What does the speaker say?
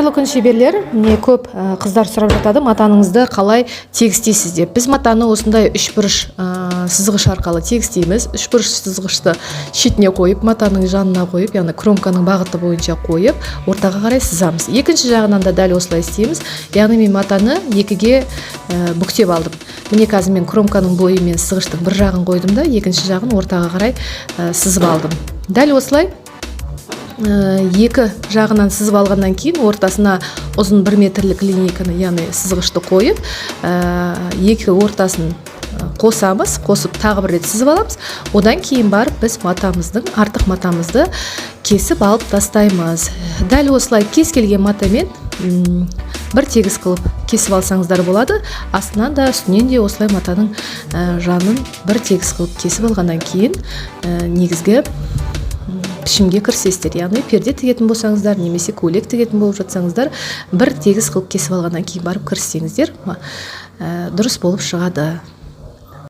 Қайырлы күн, шеберлер! Міне, көп қыздар сұрап жатады, матаныңызды қалай тегістейсіз деп. Біз матаны осындай үшбұрыш сызғыш арқылы тегістейміз. Үшбұрыш сызғышты шетіне қойып, матаның жанына қойып, яғни кромканың бағыты бойынша қойып, ортаға қарай сызамыз. Екінші жағынан да дәл осылай істейміз. Яғни мен матаны екіге бүктеп алдым. Міне, қазір мен кромканың бойымен сызғыштың бір жағын қойдым да, екінші жағын ортаға қарай сызып алдым. Дәл осылай екі жағынан сызып алғаннан кейін, ортасына ұзын 1 метрлік линейканы, яғни сызғышты қойып, екі ортасын қосамыз. Қосып, тағы бір рет сызып аламыз. Одан кейін барып біз матамыздың артық матамызды кесіп алып тастаймыз. Дәл осылай кез келген матамен бір тегіс қылып кесіп алсаңыздар болады. Астынан да, үстінен де осылай матаның жанын бір тегіс қылып кесіп алғаннан кейін, негізгі пішімге кірісесіздер. Яғни перде тігетін болсаңыздар немесе көйлек тігетін болып жатсаңыздар, бір тегіс қылып кесіп алғаннан кейін барып кіріссеңіздер, дұрыс болып шығады.